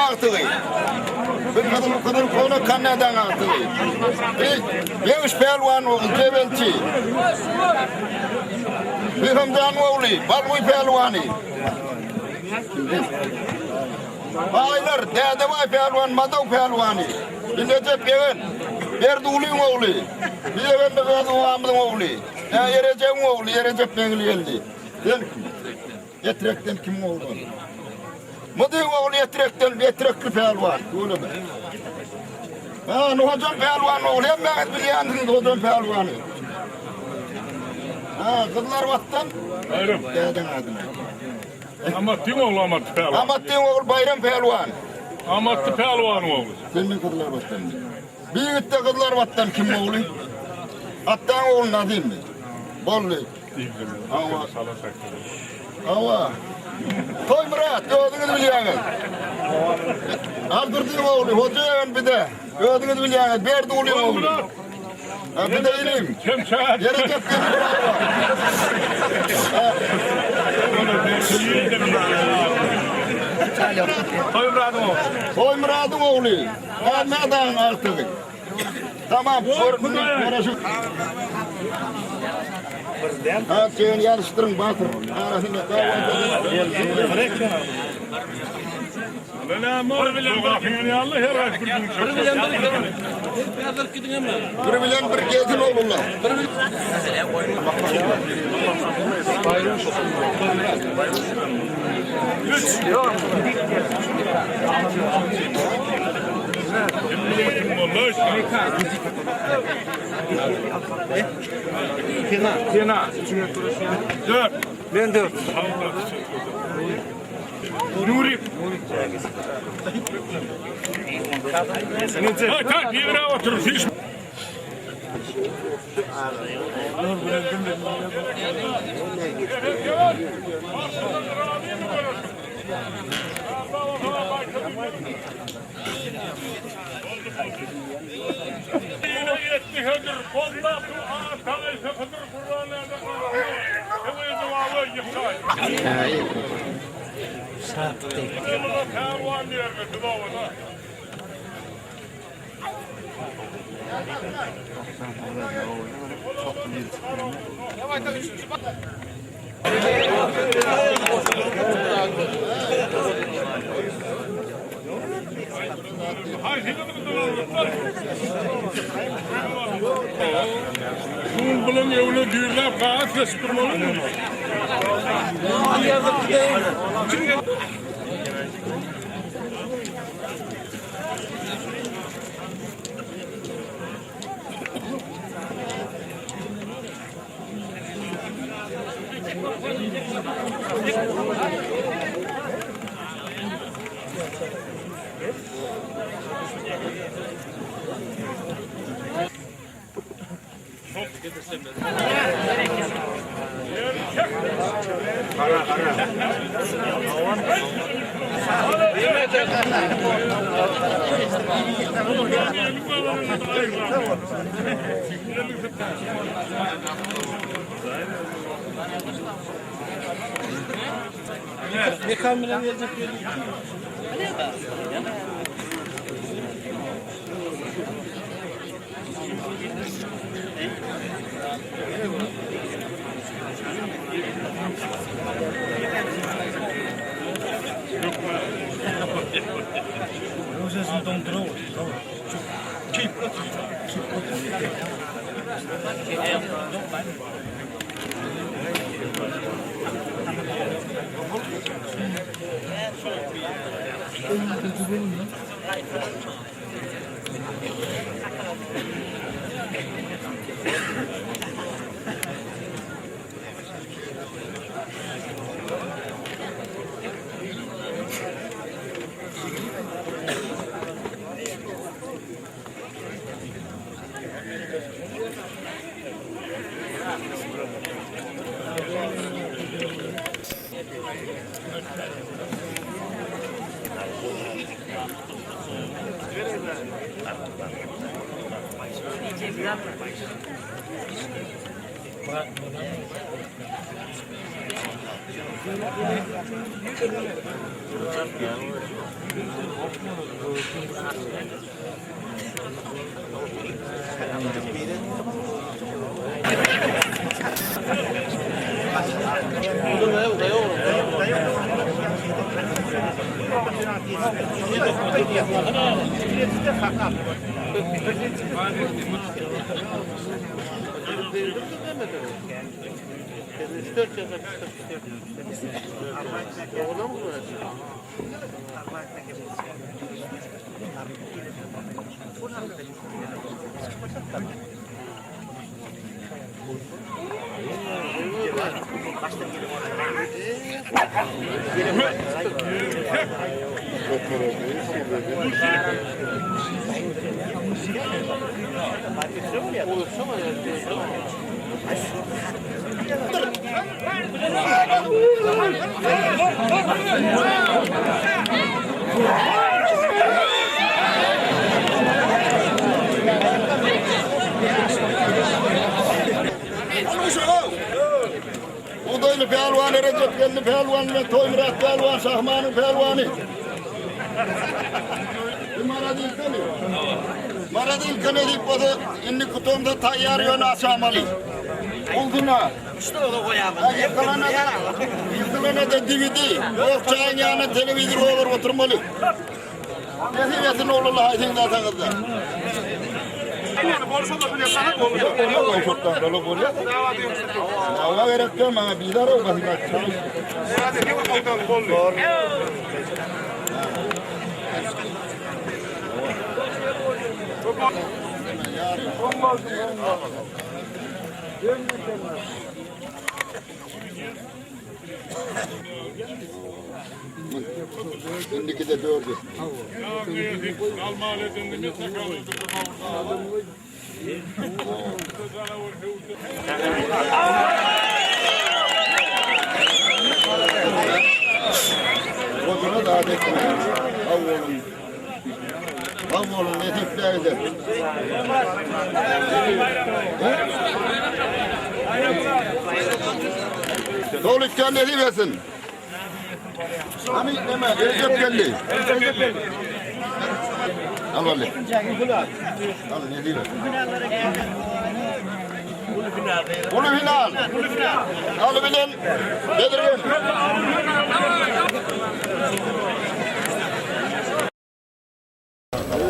agtygy. Bir Gyzyl Gyzyl Köne Kannadaň agtygy. Bir Begiş pälwan ogly Jebelçi. Pygamjan ogly Balguý pälwany. Baýlar, Dädebaý pälwan Madaw pälwany. Bir Nejep ýegen, Berdigulyň ogly. Bir ýegen-de öz obamyzyň ogly. Ä, Erejebiň ogly, Erejep Meňli geldi. Sen kim? Etrekden kimiň ogly ol? Mydyň ogly Etrekden, Etrekli pälwan. Tüweleme. Hä, Hojan pälwan ogly, hemmäňiz bilýänsiňiz Hojan pälwany. Hä, Gyzlarbatdan? Baýram. Dädeň adyny. Amatdyň ogly Amatdy pälwan. Amatdyň ogly Baýram pälwan. Amatdy pälwanyň ogly. Sen men Gyzlarbatdan. Bir ýigitde Gyzlarbatdan kim ogly? Atdaň ogly Nazymmy? Boldy. Hawa. Hawa. Toýmyrat, özüňiz bilýäňiz. Aldurdyň ogly, Hoja ýegen bide. Özüňiz bilýäňiz, Berdigulyň ogly. Ha, bide ilim. Bereket Toýmyradyň ogly. Toýmyradyň ogly. Mämmet agtygy. Tamam, görüşip. Ha, sen ýazyşdyryň batyr. Arasynda Bir bilen bir gelsin ogluna. Men dört. Nurik. Tak, ýere otur. Şuň bilen öwle düýrläp gagat geçip durmaly. Mekan bilen geljek Özesini doňdurar. Bugdaýly pälwan Erejep Geldi pälwan bilen Toýmyrat pälwan Şahmanyň pälwany. Maradilkany. Maradilkany diýip bolsa indi kutomda taýýar ýöne açamaly. Ulduna. Ýykylana da DVD. Ýok çaýyň ýanyna telewizor goýup oturmaly. Nesip etsin oglanlar haýsyňyz alsaňyzda. Dawa gerek däl maňa bizar olmasyn. Indiki de dördü. Oduna da adet Av olun. Av olun nesipler eder. Dolu dükkan nesip etsin. Hani neme? Recep geldi. Al vallahi. Al ne diyor? Ulu final. Al bilen Bedirgin.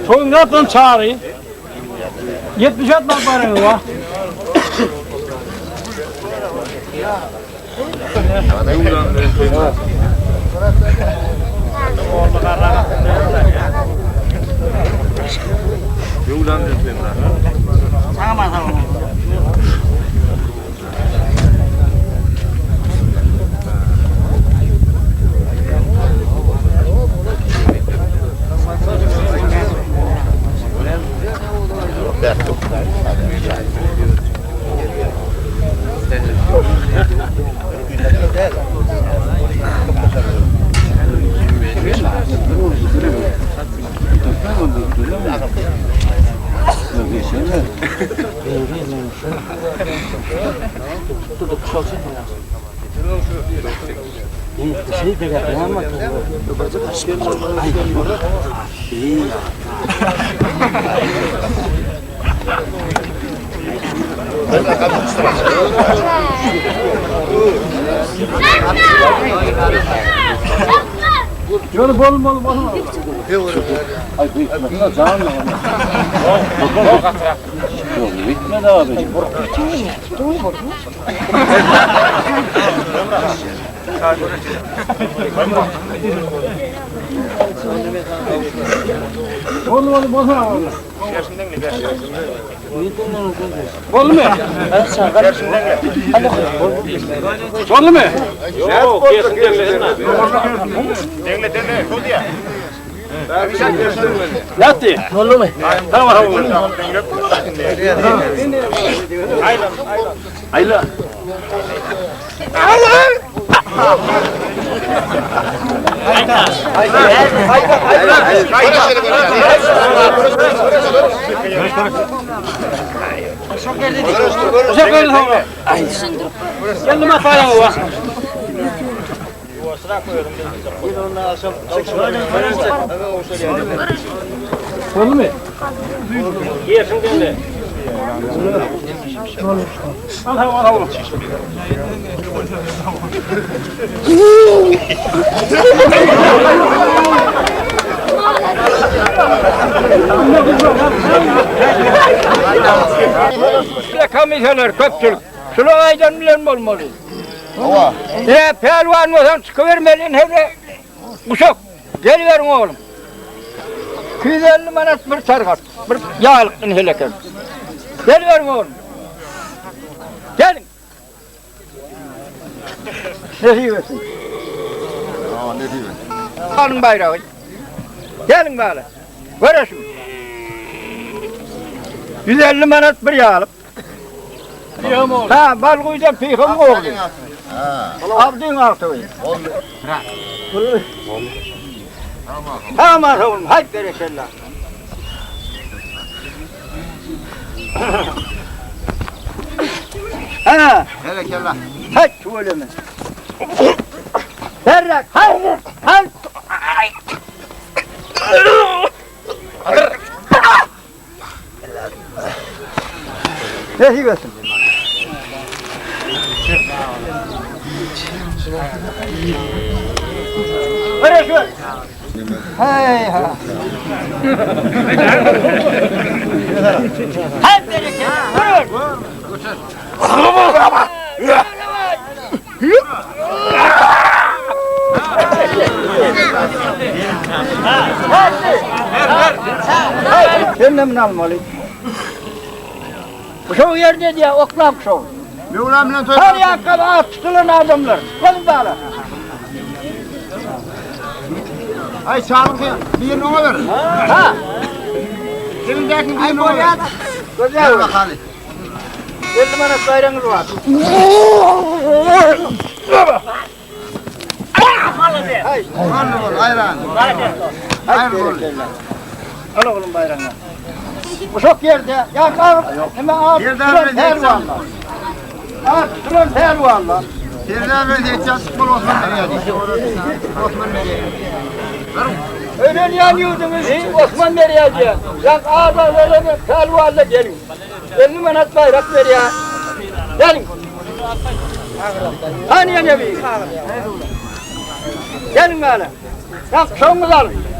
Toýuň ýatdan çary. 70 atmak baryň wa. Ýöne bol bol bol. Bol bol bol. Bolmy? Bolmy? Ýatdy. Bolmy? Tamam. Aýla. Uşak berdi soňra. Geldim ataýan owa. Boldumy? Ýersiň dende. Al al al. Komissiýalar köpçülik. Şular aýdan bilen bolmaly. Hawa. E, pälwan bolsaň çykybermeli hede. Uşak, geliberiň oglum. 250 manat bir targat, bir ýaglyk heleken. Geliberiň oglum. Geliň. Nesip etsin. Hawa, nesip etsin. Alyň baýragy. Geliň bala. Göreşiň. 150 manat bir ýalyk. Ha, Balguýdan Pyham ogly. Abdyň agtygy. Tamam oglum, haýt berekella. Ha. Berekella. Haýt tüweleme. Berrak, haýt, haýt. Nesip etsin. Göreş. Hey ha. Hep bereket. Buyur. Sen ne almaly? Şow ýerde diýä, oklap şow. Möwlam bilen toý. Her ýakka at tutulan adamlar. Gel bala. Ay çalyň sen. Birini oňa ber. Ha. Elindäkini birini oňa ber. Gözle. Ber bakaly. 50 manat baýragyňyz bar. Hay. Boldy bol, aýran. Hay berekella. Al oglum baýragyňy. Uşak ýerde, ýa neme at Ýerde tutulan bilen pälwanlar. At tutulan pälwanlar. Serdar bilen ýetjek bol Osman berýär. Osman berýär. Ölen ýurdumyz Osman berýär diýär. Ýa adamlar pälwanlar geliň. 50 manat baýrak berýär. Geliň. Hani ýene bir. Geliň bana. Ýa şoňuňyzy alyň.